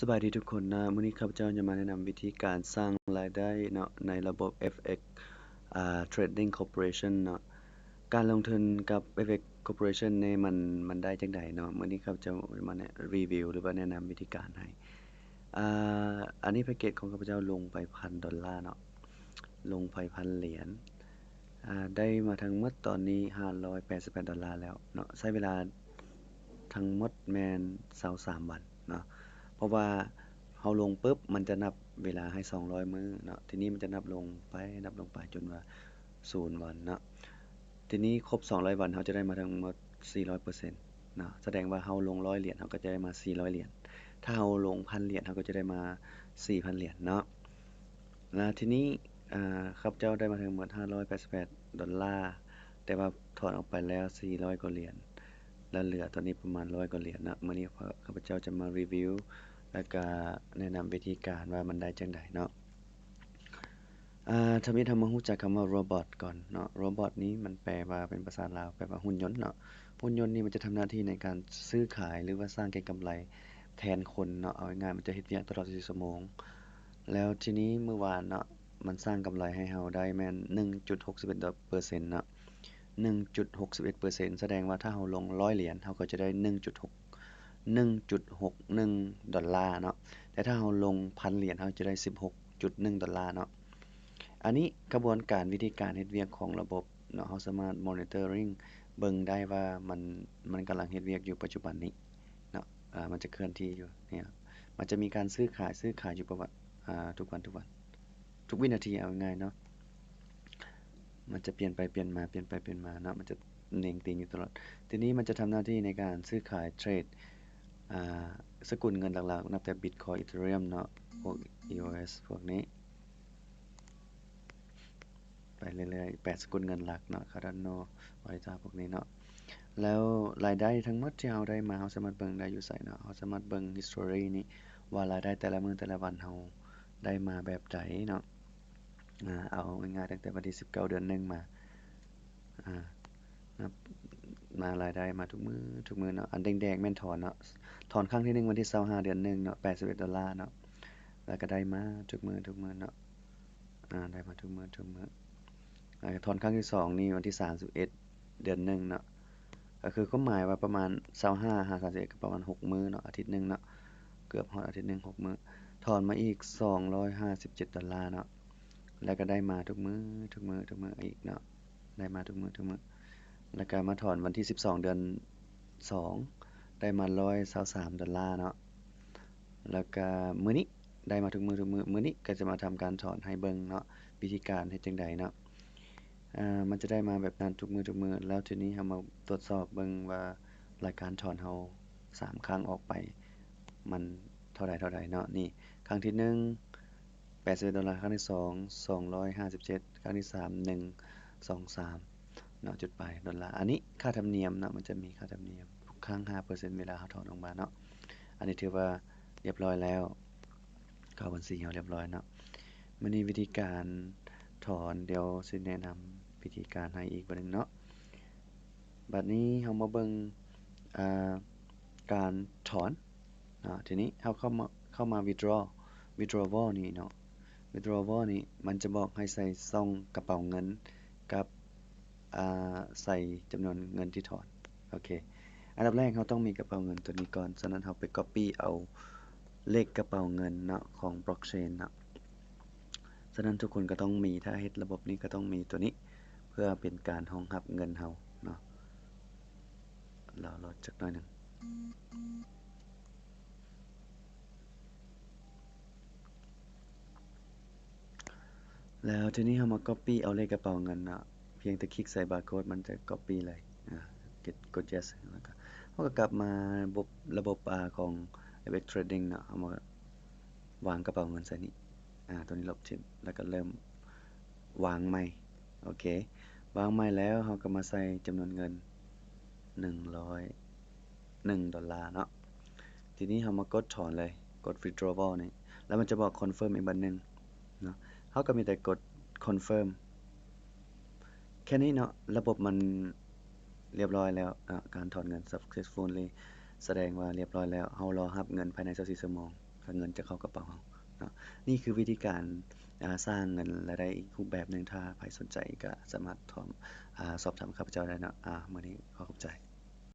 ສະບາຍດີທຸກຄົນເນາະ, ມື້ນີ້ຂ້າພະເຈົ້າຈະມາແນະນຳວິທີການສ້າງລາຍໄດ້ເນາະ ໃນລະບົບ ເອັຟເອັກ ອ່າ Trading Corporation ເນາະ. ການລົງທຶນກັບ ເອັຟເອັກ Corporation ນີ້ມັນ ມັນໄດ້ຈັ່ງໃດເນາະ? ມື້ນີ້ຂ້າພະເຈົ້າຈະມາແນະ review ຫຼືວ່າແນະນຳວິທີການໃຫ້. ອ່າ ອັນນີ້ແພັກເກັດຂອງຂ້າພະເຈົ້າລົງໄປພັນດອນລາເນາະ, ລົງໄປພັນຫຼຽນ. ອ່າ ໄດ້ມາທັງໝົດຕອນນີ້ຫ້າຮ້ອຍແປດສິບແປດດອນລາແລ້ວເນາະ, ໃຊ້ເວລາທັງໝົດແມ່ນຊາວສາມວັນເນາະ, ເພາະວ່າເຮົາລົງປຶບ ມັນຈະນັບເວລາໃຫ້ສອງຮ້ອຍມື້ເນາະ, ທີນີ້ມັນຈະນັບລົງໄປ ນັບລົງໄປຈົນວ່າສູນວັນເນາະ. ທີນີ້ຄົບສອງຮ້ອຍວັນ ເຮົາຈະໄດ້ມາທັງໝົດສີ່ຮ້ອຍເປີເຊັນເນາະ, ສະແດງວ່າເຮົາລົງຮ້ອຍຫຼຽນ ເຮົາກໍຈະໄດ້ມາສີ່ຮ້ອຍຫຼຽນ, ຖ້າເຮົາລົງພັນຫຼຽນ ເຮົາກໍຈະໄດ້ມາສີ່ພັນຫຼຽນເນາະ. ແລ້ວທີນີ້ ອ່າ ຂ້າພະເຈົ້າໄດ້ມາທັງໝົດຫ້າຮ້ອຍແປດສິບແປດດອນລາ, ແຕ່ວ່າຖອນອອກໄປແລ້ວສີ່ຮ້ອຍກວ່າຫຼຽນ ແລ້ວເຫຼືອຕອນນີ້ປະມານຮ້ອຍກວ່າຫຼຽນເນາະ. ມື້ນີ້ຂ້າພະເຈົ້າຈະມາ review ແລ້ວກະແນະນຳວິທີການວ່າມັນໄດ້ຈັ່ງໃດເນາະ. ອ່າ ທຳອິດເຮົາມາຮູ້ຈັກຄຳວ່າ Robot ກ່ອນເນາະ. Robot ນີ້ມັນແປວ່າເປັນພາສາລາວ ແປວ່າຫຸ່ນຍົນເນາະ. ຫຸ່ນຍົນນີ້ມັນຈະທຳໜ້າທີ່ໃນການຊື້ຂາຍ ຫຼືວ່າສ້າງເກັງກຳໄລແທນຄົນເນາະ, ເອົາງ່າຍໆ ມັນຈະເຮັດວຽກຕະຫຼອດຊາວສີ່ຊົ່ວໂມງ. ແລ້ວທີນີ້ມື້ວານເນາະ ມັນສ້າງກຳໄລໃຫ້ເຮົາໄດ້ແມ່ນໜຶ່ງຈຸດຫົກສິບເອັດເປີເຊັນເນາະ, ໜຶ່ງຈຸດຫົກສິບເອັດເປີເຊັນ ສະແດງວ່າຖ້າເຮົາລົງຮ້ອຍຫຼຽນ ເຮົາກໍຈະໄດ້ໜຶ່ງຈຸດຫົກ ໜຶ່ງຈຸດຫົກໜຶ່ງດອນລາເນາະ, ແຕ່ຖ້າເຮົາລົງພັນຫຼຽນ ເຮົາຈະໄດ້ສິບຫົກຈຸດໜຶ່ງດອນລາເນາະ. ອັນນີ້ຂະບວນການວິທີການເຮັດວຽກຂອງລະບົບເນາະ, ເຮົາສາມາດ monitoring ເບິ່ງໄດ້ວ່າມັນ ມັນກຳລັງເຮັດວຽກຢູ່ປັດຈຸບັນນີ້ເນາະ, ອາ ມັນຈະເຄື່ອນທີ່ຢູ່ນີ້ເນາະ, ມັນຈະມີການຊື້ຂາຍ ຊື້ຂາຍຢູ່ປະມານ ອາ ທຸກວັນ ທຸກວັນ ທຸກວິນາທີ ເອົາງ່າຍໆເນາະ, ມັນຈະປ່ຽນໄປປ່ຽນມາ ປ່ຽນໄປປ່ຽນມາເນາະ, ມັນຈະເໜັງຕີນຢູ່ຕະຫຼອດ. ທີນີ້ມັນຈະທຳໜ້າທີ່ໃນການຊື້ຂາຍເທຣດ ອາ ສະກຸນເງິນຫຼັກໆ ນັບແຕ່ Bitcoin Ethereum ເນາະ, ພວກ EOS ພວກນີ້ ໄປເລື້ອຍໆ ແປດສະກຸນເງິນຫຼັກເນາະ, Cardano ວາລິຕາ ພວກນີ້ເນາະ. ແລ້ວລາຍໄດ້ທັງໝົດທີ່ເຮົາໄດ້ມາ ເຮົາສາມາດເບິ່ງໄດ້ຢູ່ໃສເນາະ? ເຮົາສາມາດເບິ່ງ history ນີ້ວ່າລາຍໄດ້ແຕ່ລະມື້ແຕ່ລະວັນເຮົາໄດ້ມາແບບໃດເນາະ. ອາ ເອົາງ່າຍໆ ຕັ້ງແຕ່ວັນທີສິບເກົ້າເດືອນໜຶ່ງມາ ອາ ນັບມາລາຍໄດ້ມາທຸກມື້ ທຸກມື້ເນາະ. ອັນແດງໆແມ່ນຖອນເນາະ, ຖອນຄັ້ງທີໜຶ່ງວັນທີຊາວຫ້າເດືອນໜຶ່ງເນາະ ແປດສິບເອັດດອນລາເນາະ, ແລ້ວກໍໄດ້ມາທຸກມື້ ທຸກມື້ເນາະ. ອາ ໄດ້ມາທຸກມື້ ທຸກມື້. ອາ ຖອນຄັ້ງທີສອງນີ້ວັນທີສາມສິບເອັດເດືອນໜຶ່ງເນາະ, ກໍຄືຄວາມໝາຍວ່າປະມານຊາວຫ້າຫາສາມສິບເອັດ ກໍປະມານຫົກມື້ເນາະ, ອາທິດໜຶ່ງເນາະ, ເກືອບຮອດອາທິດໜຶ່ງ ຫົກມື້. ຖອນມາອີກສອງຮ້ອຍຫ້າສິບເຈັດດອນລາເນາະ, ແລ້ວກໍໄດ້ມາທຸກມື້ ທຸກມື້ ທຸກມື້ອີກເນາະ, ໄດ້ມາທຸກມື້ ທຸກມື້. ແລ້ວກໍມາຖອນວັນທີສິບສອງເດືອນສອງ ໄດ້ມາຮ້ອຍຊາວສາມດອນລາເນາະ. ແລ້ວກະມື້ນີ້ໄດ້ມາທຸກມື້ ທຸກມື້. ມື້ນີ້ກະຈະມາທຳການຖອນໃຫ້ເບິ່ງເນາະ ວິທີການເຮັດຈັ່ງໃດເນາະ. ອາ ມັນຈະໄດ້ມາແບບນັ້ນທຸກມື້ ທຸກມື້. ແລ້ວທີນີ້ເຮົາມາກວດສອບເບິ່ງວ່າລາຍການຖອນເຮົາສາມຄັ້ງອອກໄປ ມັນເທົ່າໃດ ເທົ່າໃດເນາະ. ນີ້ ຄັ້ງທີໜຶ່ງ ແປດສິບເອັດດອນລາ, ຄັ້ງທີສອງ ສອງຮ້ອຍຫ້າສິບເຈັດ, ຄັ້ງທີສາມ ໜຶ່ງ ສອງ ສາມ ເນາະ ຈຸດປາຍດອນລາ. ອັນນີ້ຄ່າທຳນຽມເນາະ, ມັນຈະມີຄ່າທຳນຽມທຸກຄັ້ງຫ້າເປີເຊັນ ເວລາເຮົາຖອນອອກມາເນາະ. ອັນນີ້ຖືວ່າລຽບຮ້ອຍແລ້ວ, ເຂົ້າບັນຊີເຮົາລຽບຮ້ອຍເນາະ. ມື້ນີ້ວິທີການຖອນ ດຽວຊິແນະນຳວິທີການໃຫ້ອີກບາດໜຶ່ງເນາະ. ບາດນີ້ເຮົາມາເບິ່ງ ອາ ການຖອນເນາະ. ທີນີ້ເຮົາເຂົ້າມາ ເຂົ້າມາ withdraw withdrawal ນີ້ເນາະ, withdrawal ນີ້ມັນຈະບອກໃຫ້ໃສ່ຊ່ອງກະເປົາເງິນກັບ ອາ ໃສ່ຈຳນວນເງິນທີ່ຖອນ. ໂອເຄ ອັນດັບແລກເຮົາຕ້ອງມີກະເປົາເງິນຕົວນີ້ກ່ອນ, ສະນັ້ນເຮົາໄປ copy ເອົາເລກກະເປົາເງິນເນາະ ຂອງ Blockchain ເນາະ. ສະນັ້ນທຸກຄົນກໍຕ້ອງມີ, ຖ້າເຮັດລະບົບນີ້ກໍຕ້ອງມີຕົວນີ້ ເພື່ອເປັນການຮອງຮັບເງິນເຮົາເນາະ. ລໍ ລໍຈັກໜ້ອຍໜຶ່ງ. ແລ້ວທີນີ້ເຮົາມາ copy ເອົາເລກກະເປົາເງິນເນາະ, ພຽງແຕ່ຄລິກໃສ່ barcode ມັນຈະ copy ເລີຍ. ອາ ກົດ yes ແລ້ວກໍເຮົາກໍກັບມາລະບົບ ລະບົບ ອາ ຂອງ FX Trading ເນາະ, ເຮົາມາວາງກະເປົາເງິນໃສ່ນີ້. ອາ ຕົວນີ້ລົບຖິ້ມ ແລ້ວກໍເລີ່ມວາງໃໝ່. ໂອເຄ ວາງໃໝ່ແລ້ວເຮົາກໍມາໃສ່ຈຳນວນເງິນໜຶ່ງຮ້ອຍໜຶ່ງດອນລາເນາະ. ທີນີ້ເຮົາມາກົດຖອນເລີຍ, ກົດ withdrawal ນີ້ ແລ້ວມັນຈະບອກ confirm ອີກບາດໜຶ່ງເນາະ. ເຮົາກໍມີແຕ່ກົດ confirm ແຄ່ນີ້ເນາະ, ລະບົບມັນລຽບຮ້ອຍແລ້ວເນາະ, ການຖອນເງິນ successfully. ສະແດງວ່າລຽບຮ້ອຍແລ້ວ, ເຮົາລໍຮັບເງິນພາຍໃນຊາວສີ່ຊົ່ວໂມງ ແລ້ວເງິນຈະເຂົ້າກະເປົາເຮົາເນາະ. ນີ້ຄືວິທີການ ອາ ສ້າງເງິນລາຍໄດ້ອີກຮູບແບບໜຶ່ງ. ຖ້າໃຜສົນໃຈກໍສາມາດຖາມ ອາ ສອບຖາມຂ້າພະເຈົ້າໄດ້ເນາະ. ອາ ມື້ນີ້ຂໍຂອບໃຈ.